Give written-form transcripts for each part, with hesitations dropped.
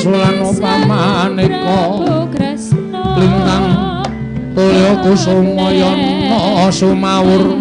Sulana pamaneka lintang tulya kusumayana sumawur.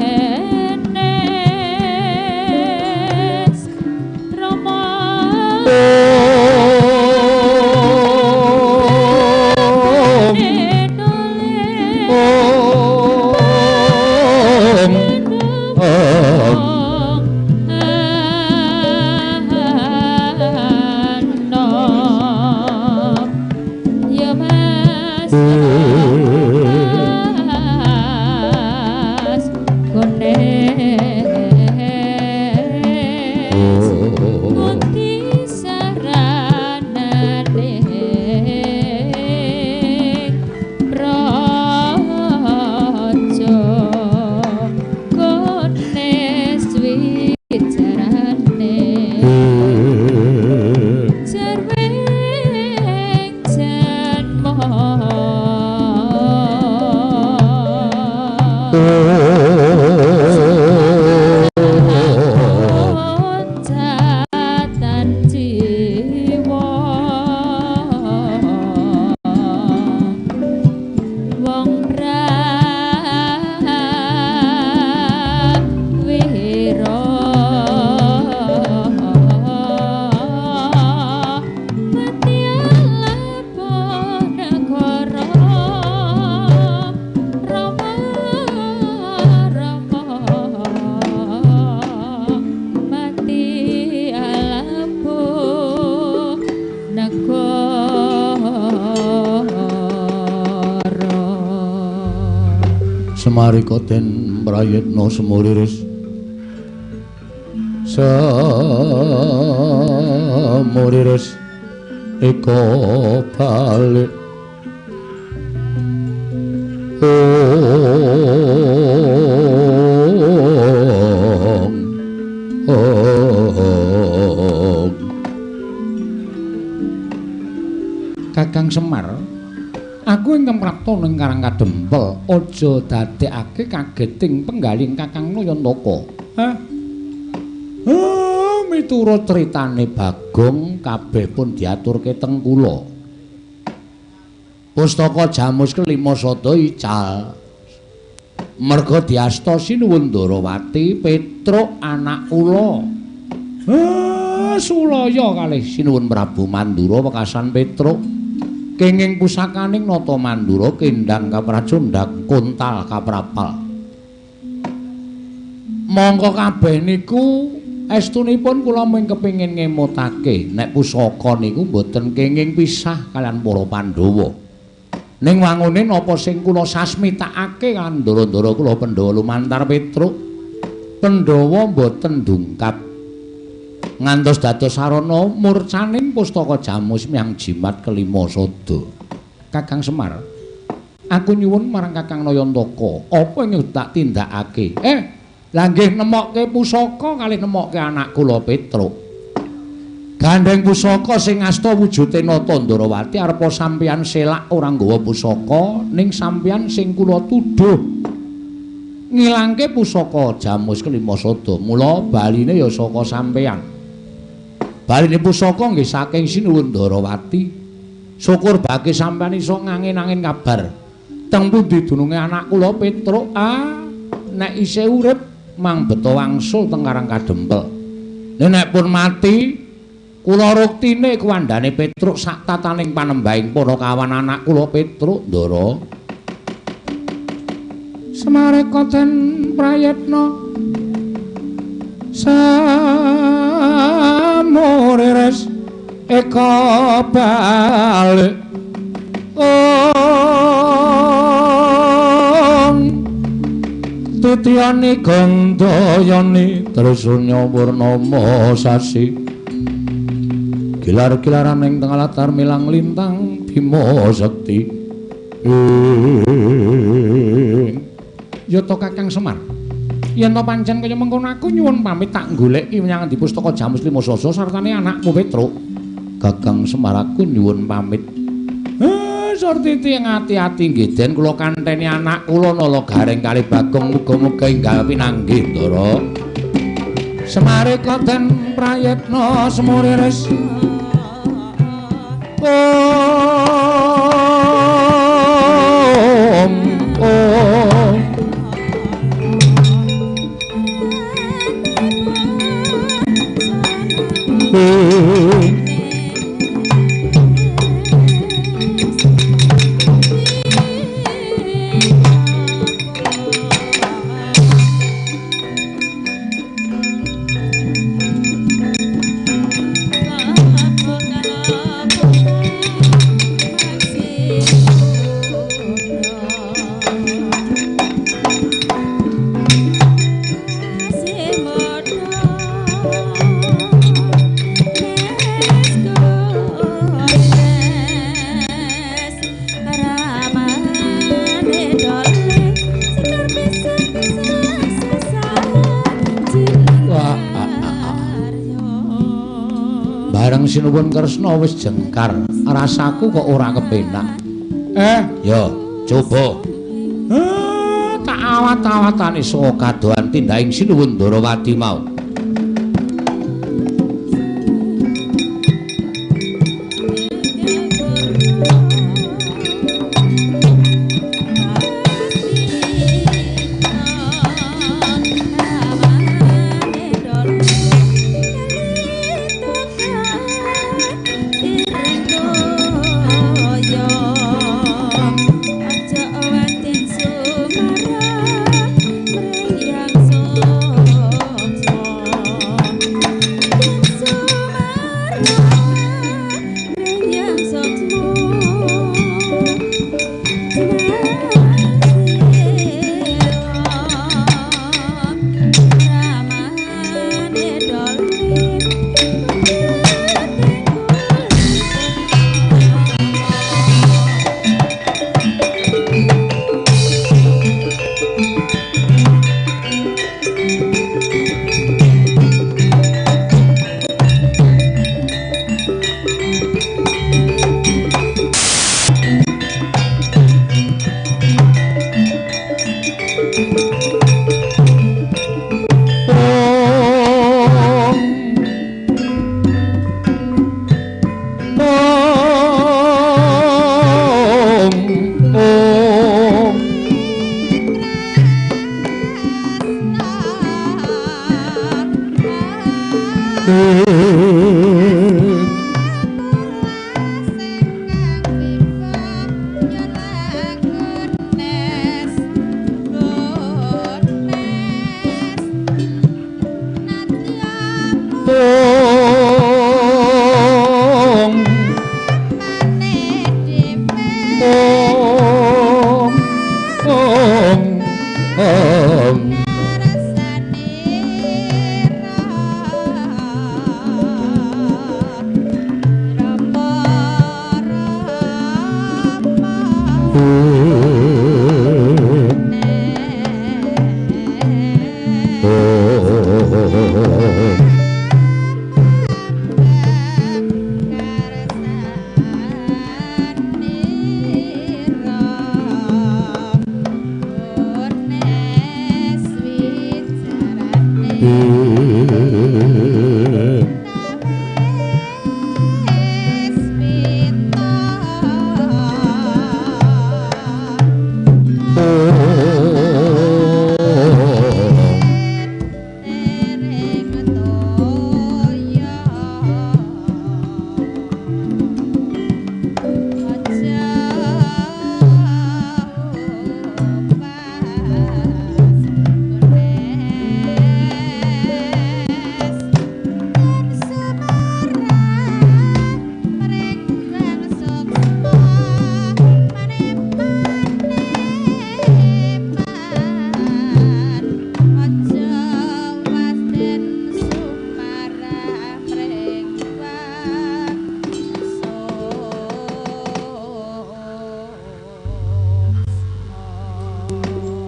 Semarika den prayitna semuriris semuriris eka balik. Ong ong. Kakang Semar, aku ingkang prapta ning Karang Kadempel aja dadekake kageting penggaling Kakang Nayantaka. Hah? Oh, miturut critane Bagong kabeh pun diaturke teng kula. Pustaka Jamus kelima sada ical. Merga diasta Sinuwun Ndarawati Petruk anak kula. Sulaya kalih Sinuwun Prabu Mandura wekasan Petruk. Kenging pusakaning Nata Mandura kendang kapracundhang kontal kaprapal. Mongko kabeh niku estunipun kula mung kepengin ngemutake nek pusaka niku mboten kenging pisah kalian para Pandhawa. Ning wangune napa sing kula sasmitakake kan ndara-ndara kula Pandhawa lumantar Petruk. Pandhawa mboten dungkap ngantos dados sarana murcaning pustaka Jamus miang jimat kelima sada. Kakang Semar, aku nyuwun marang Kakang Nayantaka, apa ing tak tindakake? Lah nggih nemokke pusaka kalih nemokke anak kula Petruk. Gandeng pusaka sing asta wujude Nata Ndarawati arepa sampeyan selak ora nggawa pusaka ning sampeyan sing kula tuduh ngilangke pusaka Jamus kelima sada. Mula baline ya saka sampeyan. Baline pusaka nggih saking Sinuwun Ndarawati. Syukur bagi sampeyan iso ngangin-angin kabar. Teng pundi dununge anak kula Petruk? Ah, nek isih urip mang beto wangsul teng Karang Kadempel. Nek pun mati kula ruktine kuwandane Petruk sak tataning panembahing para kawan anak kula Petruk Ndara. Semareka den prayitna samurires eka balik. Ong titiyani gandayani trusunya purnama sasi gilar-gilaran ing tengah latar milang lintang Bima Sekti. Yata Kakang Semar, yen to pancen kaya mengkono aku nyuwun pamit tak goleki menyang endi pustaka Jamus Lima Sasa sartane anakmu Petruk. Kakang Semar aku nyuwun pamit. Surtiti ati-ati nggih den kula kanteni anak kula Nala Gareng kali Bagong muga-muga enggal pinanggih Ndara. Semarika den prayitna semuriris. Om Om. Bareng sinuwun Kresna wis jengkar, rasaku kok ora kepenak. Ya, coba. Tak awat-awatane saka kadohan tindhaing Sinuwun Ndorowati mau.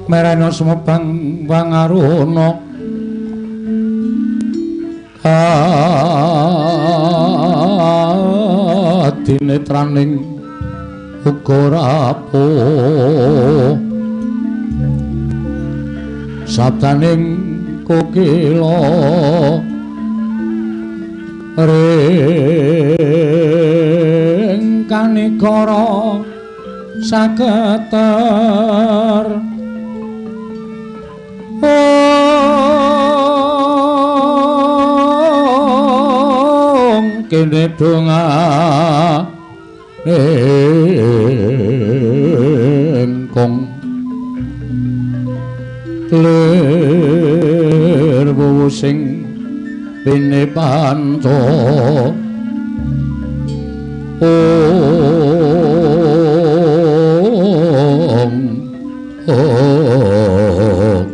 Merana sumebang wangaruna adinetraning uga rapuh sabdaning kokila ring Mancanikara saketer. Ong kene donga engkong lir wuwu sing pine panca. Ong ong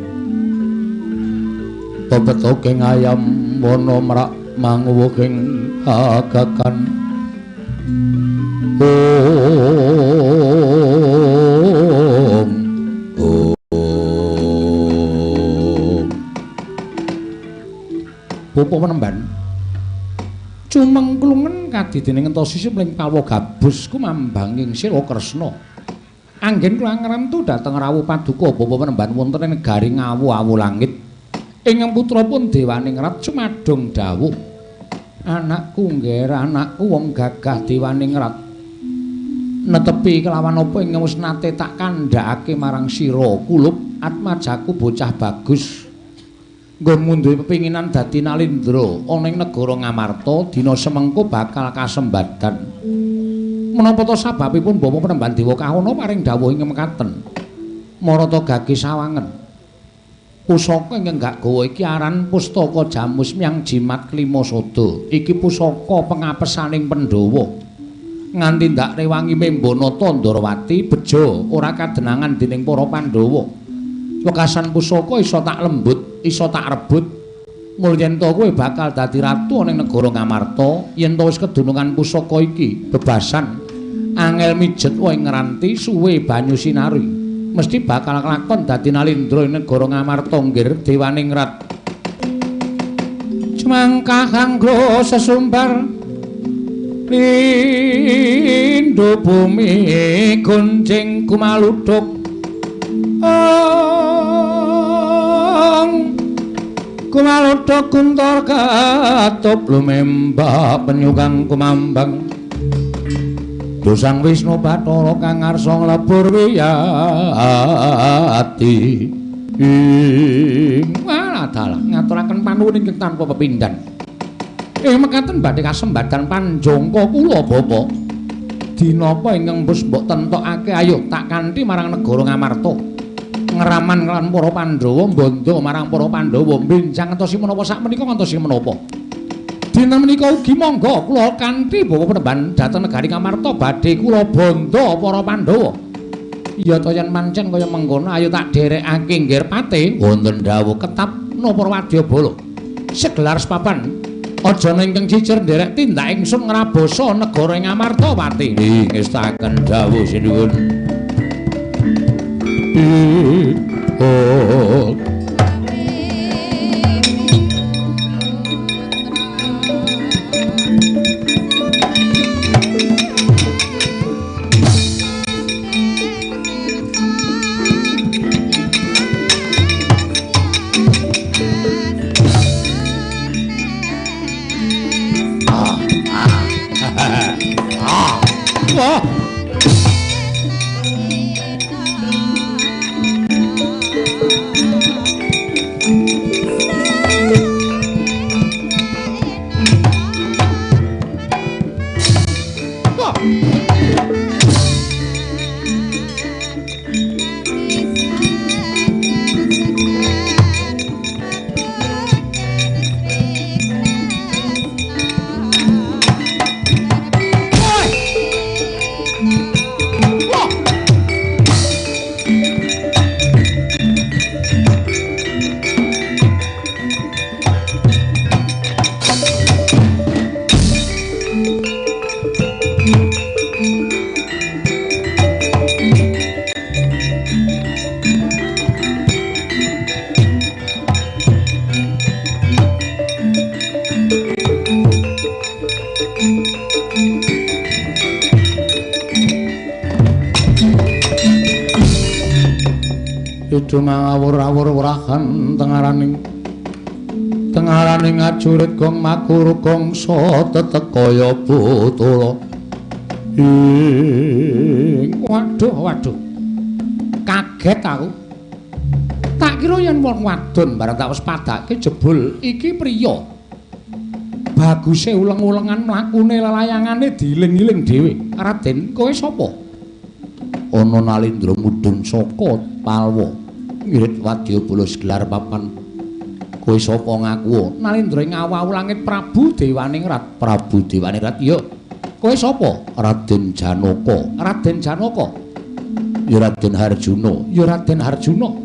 pepetoking ayam wana mrak manguwuhing agakan. Ong ong Bapak penemban cumengklungen kadidene ngentosi sing pawa gabus kumambanging sila Kresna. Anggen kula ngrentu dhateng rawuh paduka Bapak penemban wonten ing negari Ngawu-awu langit. Ingkang putra pun Dewaningrat cumadung dawuh, anakku ngger anakku wong gagah Dewaningrat netepi kelawan apa ingkang wis nate tak kandhakake marang sira kulup atmajaku bocah bagus. Nggonmu duwe pepinginan dadi nalindra ana ing negara Ngamarta dina semengko bakal kasembadan. Menapa ta sababipun Bapak penemban Dewa Kahana paring dawuh ing mekaten? Marata gage sawangen. Pusaka ingkang gak gawa iki aran Pustaka Jamus Myang Jimat Klima Sada. Iki pusaka pengapesaning Pandhawa. Nganti ndak rewangi Membanata Ndorowati bejo ora kadenangan dening para Pandhawa. Wekasan pusaka iso tak lembut, iso tak rebut. Mul yen to kowe bakal dadi ratu ana ing negara Ngamarta, yen to wis kedunungan pusaka iki bebasan angel mijet wae ngranti suwe banyu sinari. Mesti bakal kelakon dadi nalindra ing negara Ngamarta nggir Dewaningrat. Cemangkah kanggo sesumbar lindhu bumi gonjing kumaluduk. Ong kumaluduk kuntor katup lumembah penyukang kumambang. Dosang Wisnu Bathara kang ngarsa nglebur wiyati. Ing dalah ngaturaken panuwun ingkang tanpa pepindhan. Ing mekaten badhe kasembadan panjangka kula Bapak. Dina apa ingkang wis mbok tentokake ayo tak kanthi marang negara Ngamarta. Ngraman lan para Pandhawa mbandha marang para Pandhawa benjang ngentosi menapa sak menika ngentosi menapa. Dinten menika ugi monggo kula kanthi Bapak penemban dhateng negari Ngamarta badhe kula bandha para Pandhawa. Iya to yen pancen kaya mengkono ayo tak dherekake nggir pate wonten dawuh ketap napa wadyabala. Segelar sepapan aja ingkang cicir nderek tindak ingsun ngrabasa negara Ngamarta pati. Ngestaken dawuh sinuwun. Oh. Ngawur-awur wrahan tengaraning ajurit gong makuru gongso tetek kaya butula. Ing waduh waduh. Kaget aku. Tak kira yen wong wadon bareng tak wis padake jebul iki priya. Baguse uleng-ulengan mlakune lelayangane diiling-iling dhewe. Raden, kowe sapa? Ana Nalindra mudhun saka Palwa. Ngirit wadyabala gelar papan. Kowe sapa ngaku? Nalindra ing awu langit Prabu Dewaningrat. Prabu Dewaningrat, iya. Kowe sapa? Raden Janaka. Raden Janaka. Ya Raden Harjuna. Ya Raden Harjuna.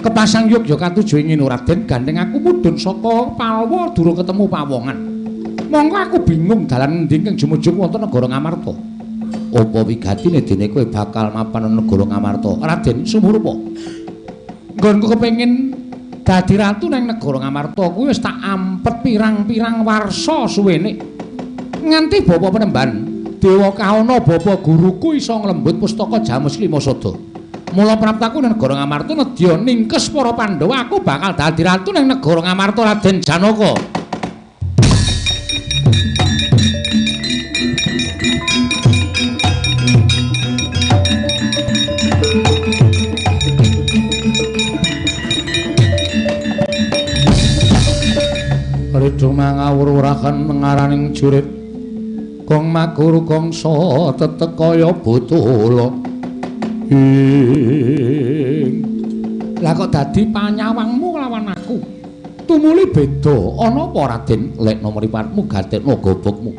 Kepasang yogya katuju ing Raden, gandeng aku mudhun saka Palwa durung ketemu pawongan. Mongko aku bingung dalan endi ingkang jumujung wonten negara Ngamarta. Apa wigatine dene kowe bakal mapan negara Ngamarta? Raden sumurupa. Nggonku kepengin dadi ratu nang negara Ngamarta kuwi wis tak ampet pirang-pirang warsa suwene. Nganti bapa penemban Dewa Kahana bapa guruku iso nglembut pustaka Jamus Lima Sada. Mula praptaku nang negara Ngamarta nedya ningkes para Pandhawa, aku bakal dadi ratu nang negara Ngamarta Raden Janaka. Ridho mangawur-wurahan ngaraning jurit gong maguru gongsa tetek kaya botolo. Lah kok dadi panyawangmu lawan aku? Tumuli beda. Ana apa Raden? Lekno mripatmu gatekno gobokmu.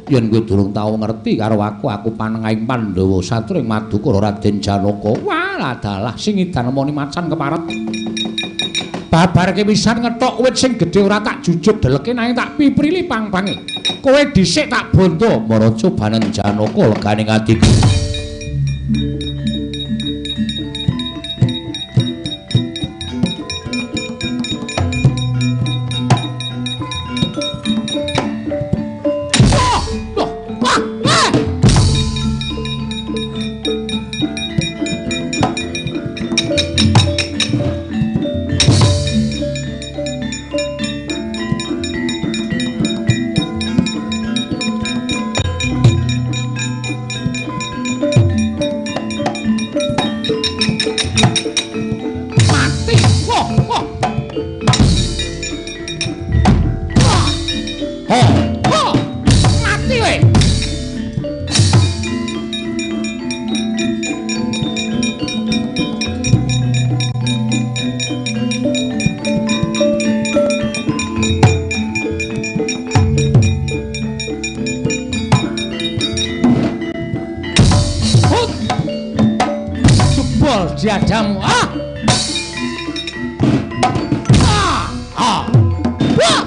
Yen kowe durung tau ngerti karo aku, aku panengahing Pandhawa satring madukara Raden Janaka. Wah, dalah sing edan nemoni macan keparet. Babar kepisan ngethok wit sing gedhe ora tak jujug deleke nanging tak piprili pang-pange. Kowe dhisik tak bondo maraca banen Janaka legane atiku. Jadamu ah ah ah wah.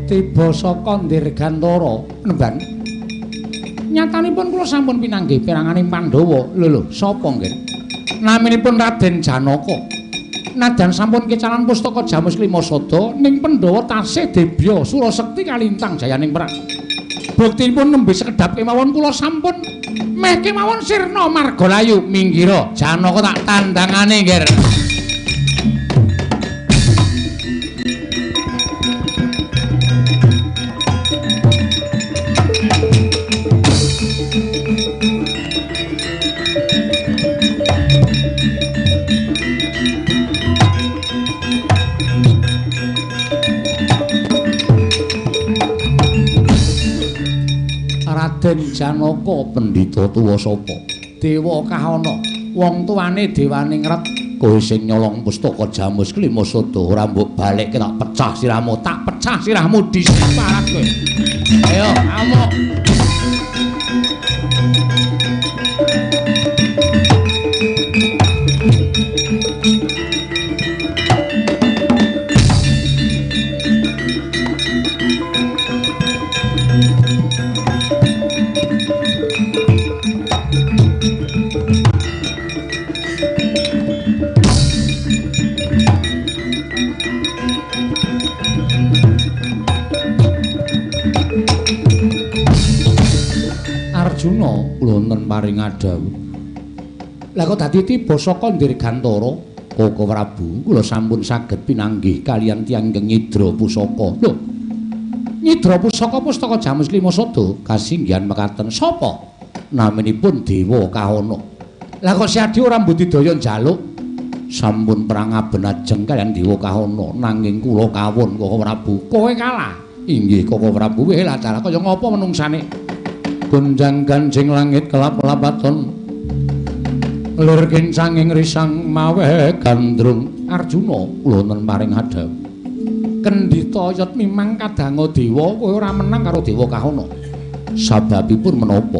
Tiba saka Dirgantara penemban. Nyatanipun kula sampun pinanggih peranganing Pandhawa. Lho lho, sapa nggih? Naminipun Raden Janaka. Nadan sampun kecalan pustaka Jamus Lima Sada ning Pandhawa tasih debya Surasekti kalintang jayaning perang. Buktinipun nembe sekedhap kemawon kula sampun meh kemawon sirna margalayu. Minggira Janaka tak tandangane nggih. Raden Janaka pendhita tuwa sapa? Dewa Kahana. Wong tuane Dewaningrat. Kowe sing nyolong pustaka Jamus Klima Sada ora mbok balekke tak pecah sirahmu, tak pecah sirahmu disiparat kowe. Ayo, amuk. Arjuna kula wonten paring adhawuh. Lah kok dadi tiba saka Dirgantara? Koko Prabu, kula sampun saged pinanggih kaliyan tiyang ingkang nyidra pusaka. Lho. Nyidra pusaka pustaka Jamus Klima Sada kasinggihan mekaten. Sapa? Naminipun Dewa Kahana. Lah kok Siadi ora mbudidaya njaluk? Sampun perang aben ajeng kaliyan Dewa Kahana nanging kula kawon Koko Prabu. Kowe kalah. Inggih Koko Prabu, weh lah dalah kaya ngapa menungsane? Gonjang ganjing langit kelap-lapaton lir kincanging risang mawe gandrung. Arjuna kula wonten paring adhawuh. Kendhita yat mimang kadanga dewa kowe ora menang karo Dewa Kahana. Sababipun menapa?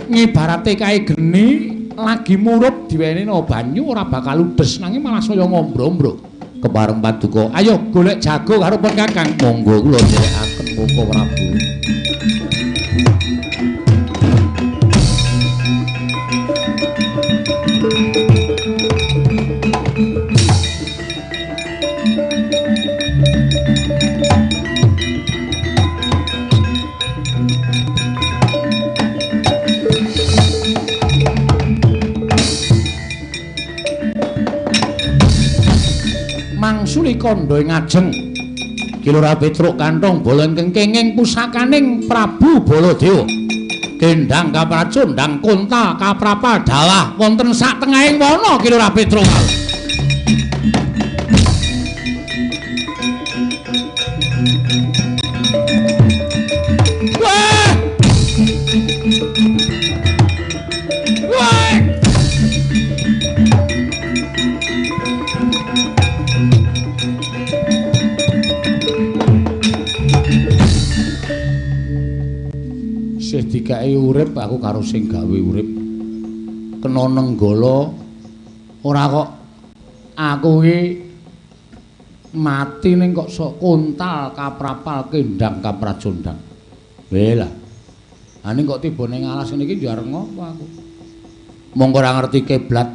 Ngibarate kae geni lagi murup diwenehna banyu ora bakal ludes nanging malah saya ngombro-ombro. Kepareng paduka, ayo golek jago karo pun Kakang. Monggo kula nderekaken Koko Prabu. Mangsuli kandha ing ajeng Kilura Petruk kantong bala ingkang kenging pusakaning Prabu Baladewa. Kendang kapracundang konta kaprapal dalah wonten sak tengahing wana Kilura Petruk. Wah! Wah! Sih dikae urip aku karo sing gawe urip. Kena nenggala ora kok aku iki mati ning kok sok kontal kaprapal kendang kapracundang. Weh lah. Ha ning kok tiba ning alas ngene iki ya arep ngopo aku. Monggo ora ngerti kiblat.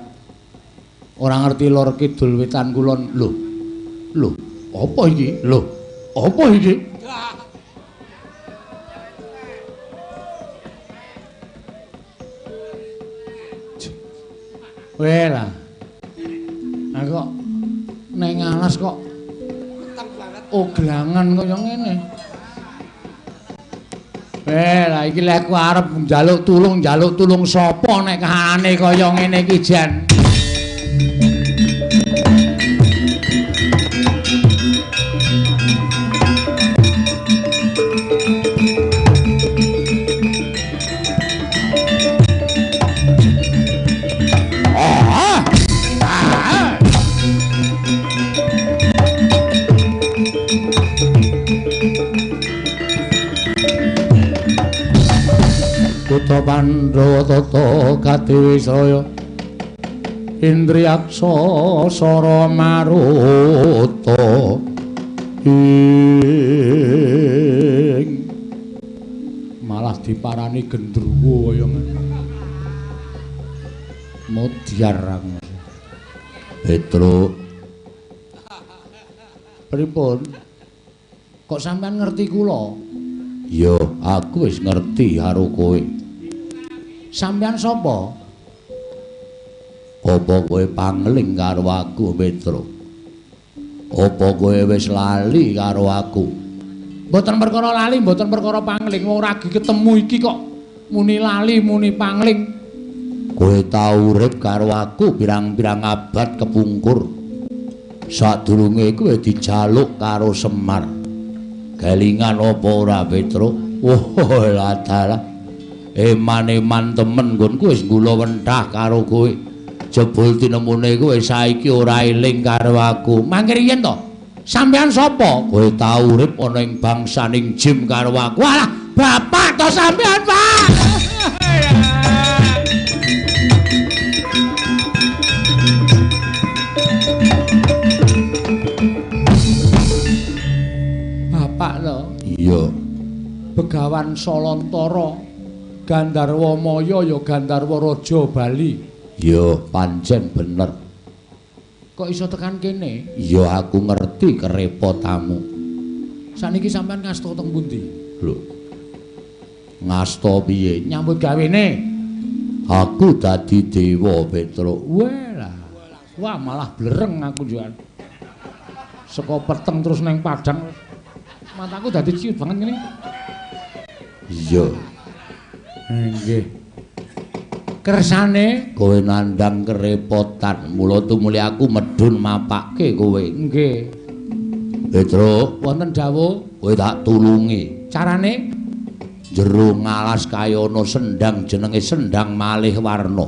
Ora ngerti lor kidul wetan kulon. Lho. Lho, apa iki? Lho, apa iki? Weh lah. Aku kok neng alas kok oglangan kaya ngene. Weh lah iki lek aku arep njaluk tulung sapa nek kahanane kaya ngene iki jan. Kutha Pandhawa tata kadewi saya Indriyaksa sara maruta ing malah diparani gendruwo kaya ngene. Modyar aku. Petruk. Pripun? Kok sampean ngerti kula? Ya, aku wis ngerti karo kowe. Sampeyan sapa? Apa kowe pangling karo aku, Petruk? Apa kowe wis lali karo aku? Mboten perkara lali, mboten perkara pangling. Wong ragi ketemu iki kok muni lali, muni pangling. Kowe tau urip karo aku pirang-pirang abad kepungkur. Sadurunge kowe dijaluk karo Semar. Kelingan apa ora, Petruk? Wah, ladalah. Eman-eman temen nggonku wis gula wenthah karo kowe. Jebul tinemune kowe saiki ora eling karo aku. Mangke riyen to? Sampeyan sapa? Kowe tau urip ana ing bangsaning Jim karo aku. Walah, bapak to sampeyan, Pak. Bapak to? Iya. Begawan Salantara Gandharwa Maya ya Gandharwa Raja Bali. Ya, pancen bener. Kok iso tekan kene? Ya aku ngerti kerepotamu. Saniki sampean ngasta teng pundi? Lho. Ngasta piye? Nyambut gawene. Aku dadi dewa, Petruk. Wah. Wah, malah blereng aku njuan. Saka peteng terus neng padang. Mataku dadi ciut banget ngene. Iya. Nggih. Kersane kowe nandhang kerepotan, mula tumuli aku medhun mapake kowe. Nggih. Petruk, wonten dawuh, kowe tak tulungi. Carane jero ngalas kaya ana sendang jenenge Sendang Malih Warna.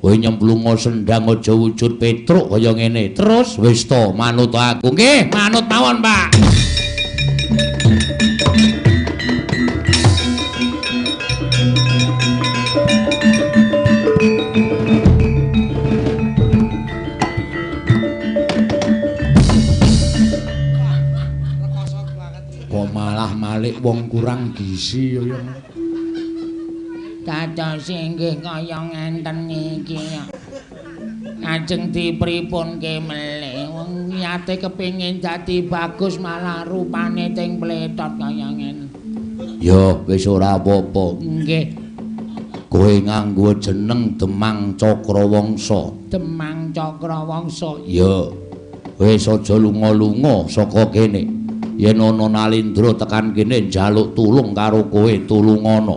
Kowe nyemplunga sendang aja wujud Petruk kaya ngene. Terus wis to manut aku. Nggih, manut mawon, Pak. Malik wong kurang gizi ya. Dados inggih kaya ngenten iki. Ajeng dipripunke melih wong niate kepengin dadi bagus malah rupane ting pletot kaya ngene. Ya wis ora apa-apa. Nggih. Kowe nganggo jeneng Demang Cakrawangsa. Demang Cakrawangsa. Ya. Wis aja lunga-lunga saka kene. Yen ana Nalindra tekan kene njaluk tulung karo kowe, tulungana.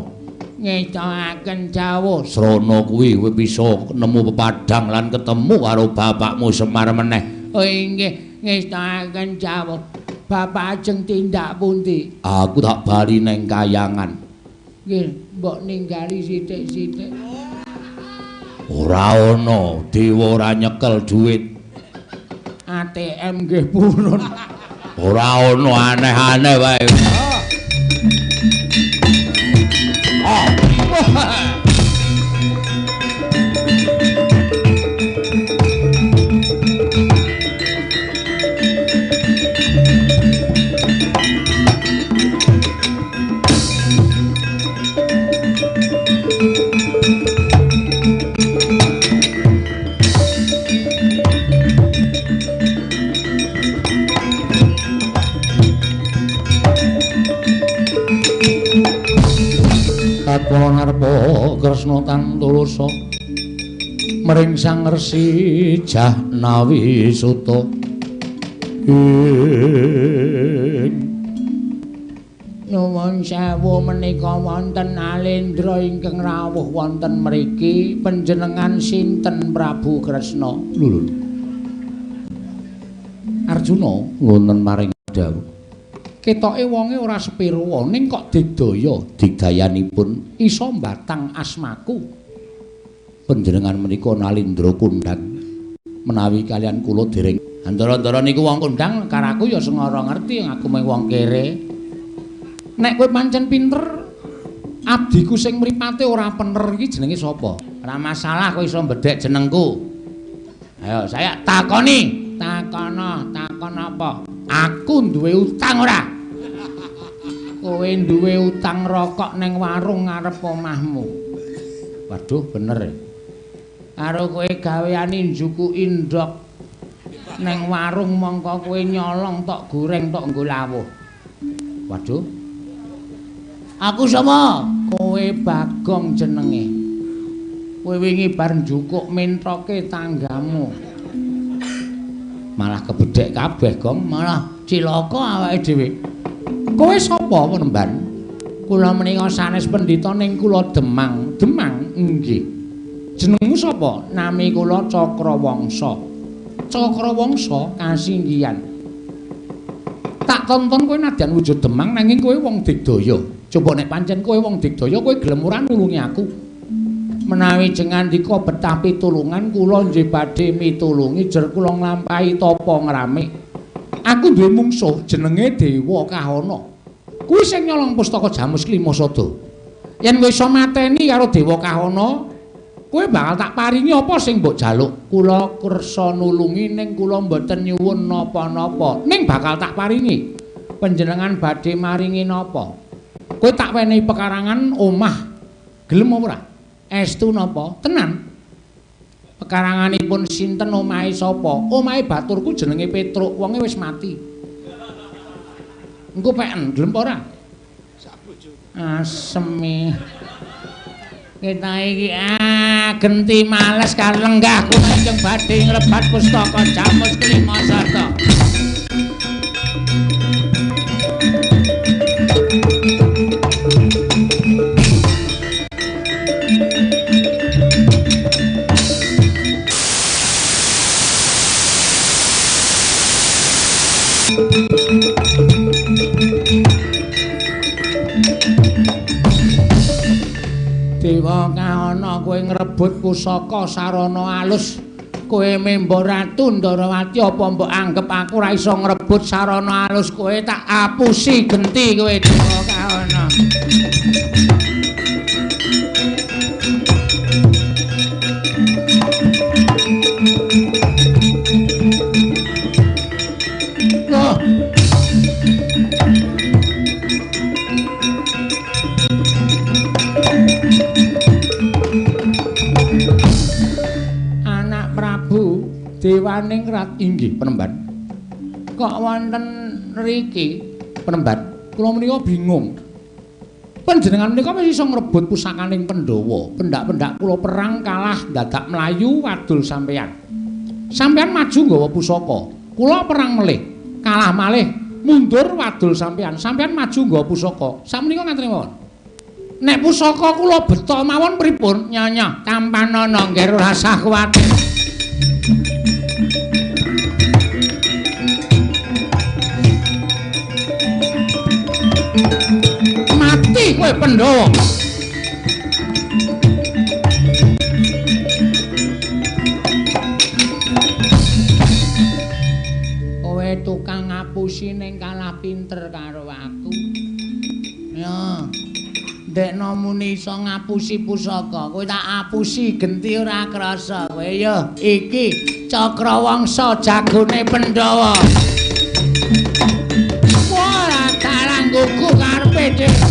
Ngestokaken dawuh. Srana kuwi kowe bisa nemu pepadang lan ketemu karo bapakmu Semar meneh. Oh inggih, ngestokaken dawuh. Bapak ajeng tindak pundi? Aku tak bali neng kayangan. Nggih, mbok ninggali sithik-sithik. Ora ana, dewa ora nyekel dhuwit. ATM nggih purun. Ora ana, aneh-aneh wae. Oh. Tatkala ngarepa Kresna tantulasa mring Sang Resi Jahnawi Suta. Nuwun sewu menika wonten Alendra ingkang rawuh wonten mriki. Panjenengan sinten Prabu Kresna? Lho. Arjuna ngoten maring dawuh. Ketoke wonge ora sepiro ning kok digdaya, digdayanipun iso mbatang asmaku. Panjenengan menika Nalindra kondhang menawi kalian kula dereng. Andara-andara niku wong kondhang karo aku ya sengara ngerti aku mung wong kere. Nek kowe pancen pinter, abdiku sing mripate ora pener iki jenenge sapa? Ora masalah kowe iso mbedhek jenengku. Ayo saya takoni. Takono, takon apa? Aku duwe utang ora? Kowe duwe utang rokok ning warung ngarep omahmu. Waduh, bener. Karo kowe gaweane njukuki ndhog ning warung mongko kowe nyolong tok goreng tok nggo lawuh. Waduh. Aku sapa? Kowe Bagong jenenge. Kowe wingi bar njukuk mentoke tanggamu. Malah kebedhek kabeh, Gong. Malah cilaka awake dhewe. Kowe sapa, Penemban? Kula menika sanes pendhita ning kula Demang. Demang? Nggih. Jenengmu sapa? Nami kula Cakrawangsa. Cakrawangsa kasinggihan. Tak tonton kowe nadyan wujud Demang nanging kowe wong digdaya. Coba nek pancen kowe wong digdaya kowe gelem ora nulungi aku? Menawi jengandika betah pitulungan kula nggih badhe mitulungi jer kula nglampahi tapa ngramik. Aku duwe mungsuh jenenge Dewa Kahana. Kuwi sing nyolong pustaka Jamus Klima Sada. Yen kowe iso mateni karo Dewa Kahana, kowe bakal tak paringi apa sing mbok jaluk. Kula kersa nulungi ning kula mboten nyuwun napa-napa. Ning bakal tak paringi. Panjenengan badhe maringi napa? Kowe tak wenehi pekarangan omah. Gelem apa ora? Estu napa? Tenan. Pekaranganipun sinten, omahe sapa? Omahe baturku jenenge Petruk, wonge wis mati. Engko peken, gelem apa ora? Aseme. Kita iki genti males karo lenggah kula ingkang badhe ngrebat pustaka Jamus Klima Sada. Dewa Kahana, kowe ngrebut pusaka sarana alus. Kowe membo Ratu Ndarawati, apa mbok anggep aku ora iso ngrebut sarana alus? Kowe tak apusi genti kowe Dewa Kahana. Loh. Anak Prabu Dewaning Rat inggih penemban. Kok wonten riki penemban? Kula menika bingung. Panjenengan menika wis iso ngrebut pusakaning Pandhawa. Pendak-pendak kula perang kalah dadak mlayu wadul sampeyan. Sampeyan maju nggawa pusaka. Kula perang melih, kalah malih, mundur wadul sampeyan. Sampeyan maju nggawa pusaka. Sakmenika ngaten mawon. Nek pusaka kula beto mawon pripun? Nyonya, tampanana ngger ora usah kuwatir. Mati kowe Pandhawa. Kowe tukang ngapusi ning kalah pinter karo aku. Ya. Ndekno muni iso ngapusi pusaka, kowe tak apusi genti ora krasa kowe. Ya iki Cakrawangsa jagone Pandhawa. Ora dalang gugu karepe dhewe.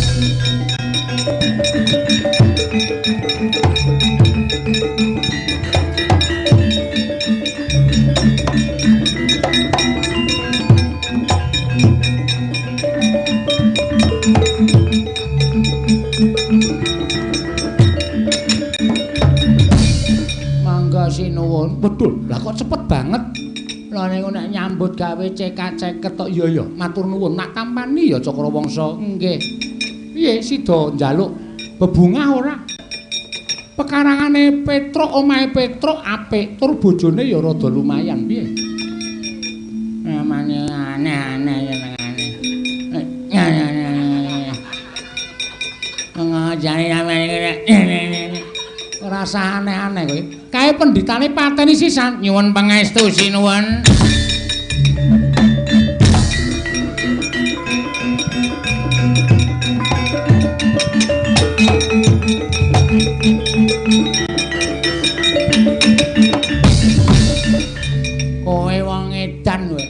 Sinuwun. Betul. Lah kok cepet banget. Lah niku nek nyambut gawe cekak-ceket tok iya ya. Matur nuwun. Nak tampani ya Cakrawangsa. Nggih. Piye sida njaluk bebungah ora? Pekarangane Petruk, omahe Petruk apik, tur bojone ya rada lumayan piye? Namane aneh-aneh jenengane. Ngajane sampeyan ora usah aneh-aneh kowe. Kae pendhitane pateni sisan. Nyuwun pangestu sinuwun. Kowe wong edan kowe.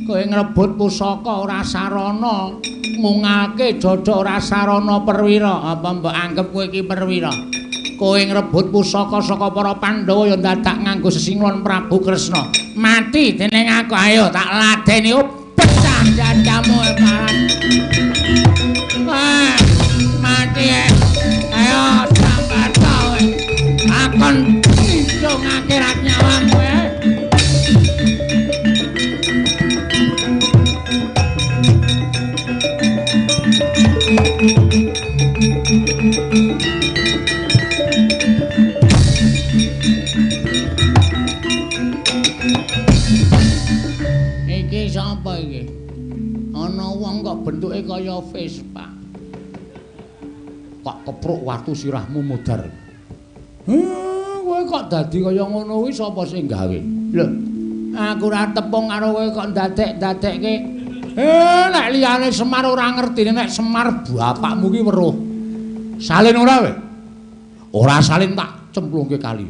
Kowe ngrebut pusaka ora sarana, ngungalke dada ora sarana perwira. Apa mbok anggep kowe iki perwira? Kowe ngrebut pusaka saka para Pandhawa ya dadak nganggo sesinglon Prabu Kresna. Mati dening aku, ayo tak ladeni pecah dadamu paran. Wah, mati. Ayo sambat kowe. Akon ngidung akhirat nyawamu. Tak kepruk watu sirahmu mudhar. Kowe kok dadi kaya ngono kuwi sapa sing gawe? Lho, aku ora tepung karo kowe kok ndadek-ndadekke. Nek liyane Semar ora ngerti, nek Semar bapakmu ki weruh. Salin ora kowe? Ora salin tak cemplungke kali.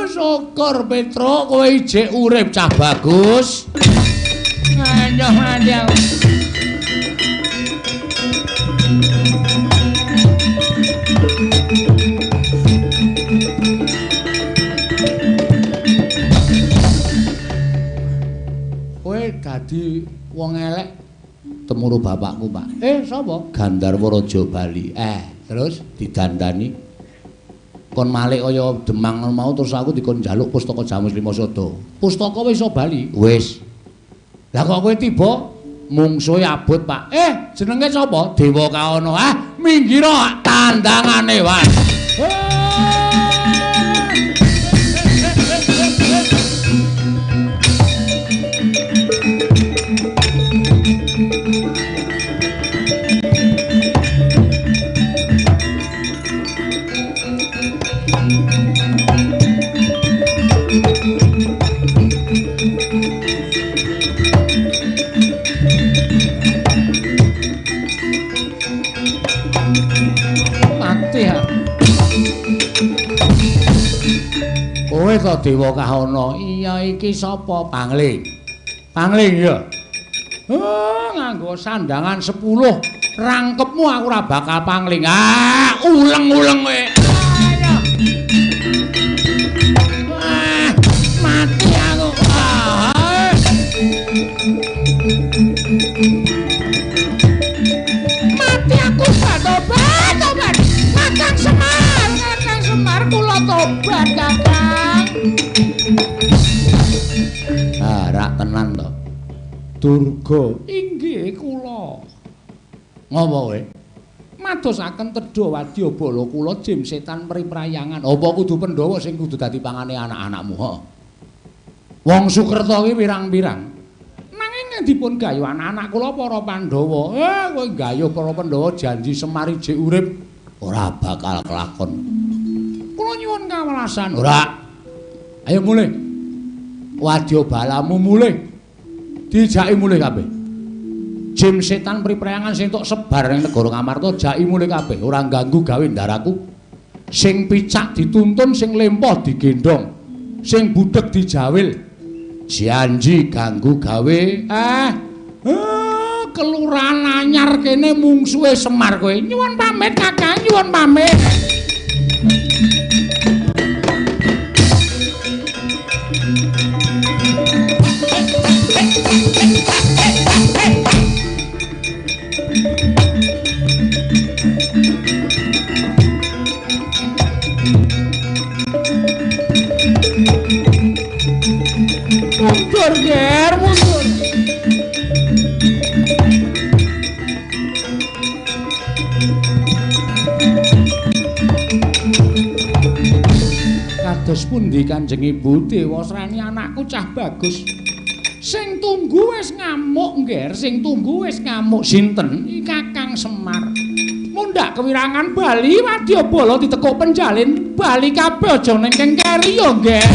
Syukur Petruk kowe ijik urip cah bagus. Ayo mati aku. Kowe dadi wong elek temuru bapakku, Pak. Sapa? Gandharwa Raja Bali. Terus didandani kon malik kaya Demang mau terus aku dikon njaluk pustaka Jamus Lima Sada. Pustaka wis iso bali. Wis. Lah kok kowe tiba mungsuhe abot, Pak. Jenenge sapa? Dewa Kaana. Ah, minggiro tandangane wae. Kowe to Dewa Kaana. Iya iki sapa? Pangling. Pangling ya. Oh, nganggo sandangan 10. Rangkepmu aku ora bakal pangling. Ah, uleng-uleng kowe. Ah, mati aku. Ah. Mati aku tobat, tobat. Kakang Semar, Kakang Semar kula tobat, Kakang. Ah, rak tenan to. Durga, inggih kula. Ngopo kowe? Madosaken tedha wadyabala kula jim setan priprayangan. Apa kudu Pandhawa sing kudu dadi pangane anak-anakmu? Heeh. Wong Sukerta kuwi pirang-pirang. Nanging dipun gayuh anak-anak kula para Pandhawa. Kowe gayuh para Pandhawa janji Semar ijik urip ora bakal kelakon. Kula nyuwun kawelasan. Ora. Ayo mulih. Wadyabalamu mulih. Dijaki mulih kabeh. Jim setan priprayangan sing tok sebar ning negara Ngamarta jaki mulih kabeh, ora ganggu gawe ndaraku. Sing picak dituntun, sing lempoh digendhong, sing budheg dijawil. Janji ganggu gawe. Kelurahan anyar kene mungsuhe Semar kowe. Nyuwun pamit Kakang, nyuwun pamit. Mundur, Ger, mundur. Kados pundi Kanjeng Ibu Dewasrani anakku cah bagus. Sing tunggu wis ngamuk, Nger, sing tunggu wis ngamuk. Sinten? Kakang Semar. Mundhak kewirangan bali wadyabala ditekuk penjalin bali kabeh aja ning kengkeri ya, Nger.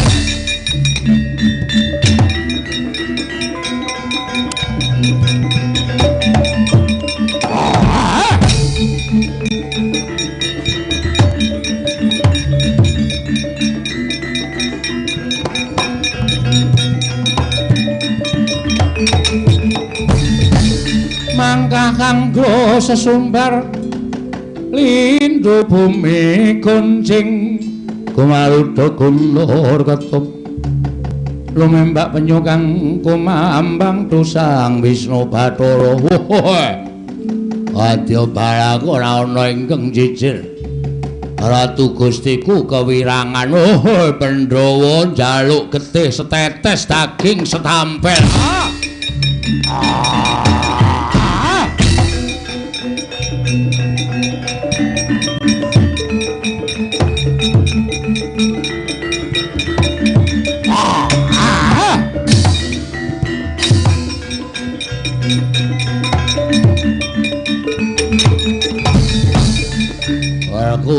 Mangkah kanggo sesumbar lindu bumi kuncing kumarudha gunur ketup lumembak penyu kang kumambang tusang Wisnu Bathara. Wadyabala ora ana ingkang jijir. Ratu Gustiku kewirangan. Oh, Pandhawa njaluk getih setetes daging setampel.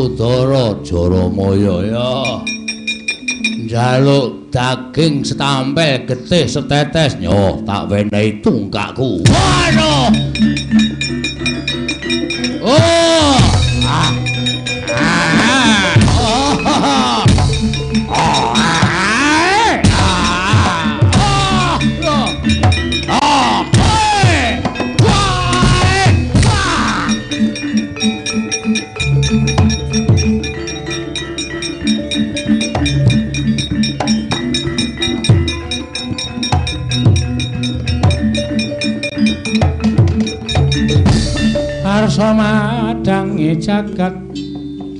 Werkudara Jaramaya ya. Njaluk daging setampel getih setetes nyoh tak wenehi tungkakku. Waduh. Oh. Ah. Ah. Oh. Oh. Ah. Arsa madangi jagat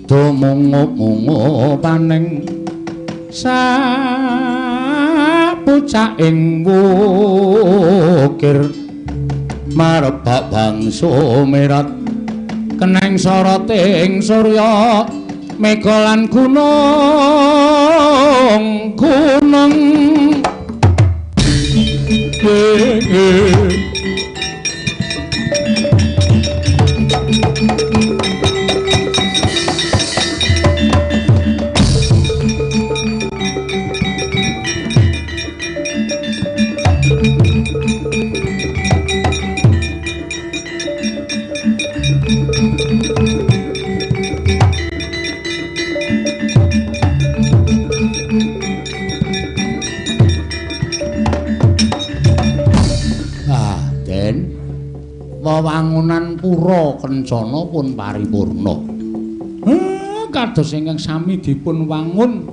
dumungup-mungup paning sapucaking wukir marebak bangsa merat keneng soroting surya mega lan gunung gunung. Wewangunan pura kencana pun paripurna. Kados ingkang sami dipun wangun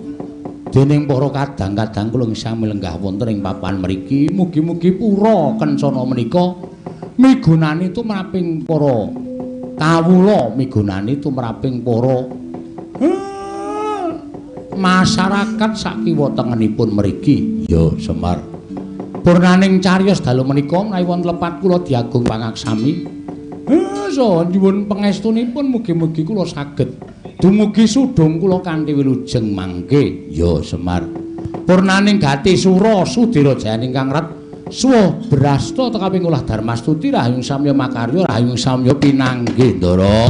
dening para kadang-kadang kula sami lenggah wonten ing papan mriki. Mugi-mugi pura kencana menika migunani tumraping para kawula, migunani tumraping para masyarakat sakiwa tengenipun mriki. Ya Semar. Purnaning cariyos dalu menika menawi wonten lepat kula diagung pangaksami. Saha nyuwun pangestunipun mugi-mugi kula saged dumugi sudung kula kanthi wilujeng mangke. Ya Semar. Purnaning gati sura sudira jayaning kang ret suwa brasta tekaping olah darmastuti rahayung samya makarya rahayung samya pinanggih Ndara.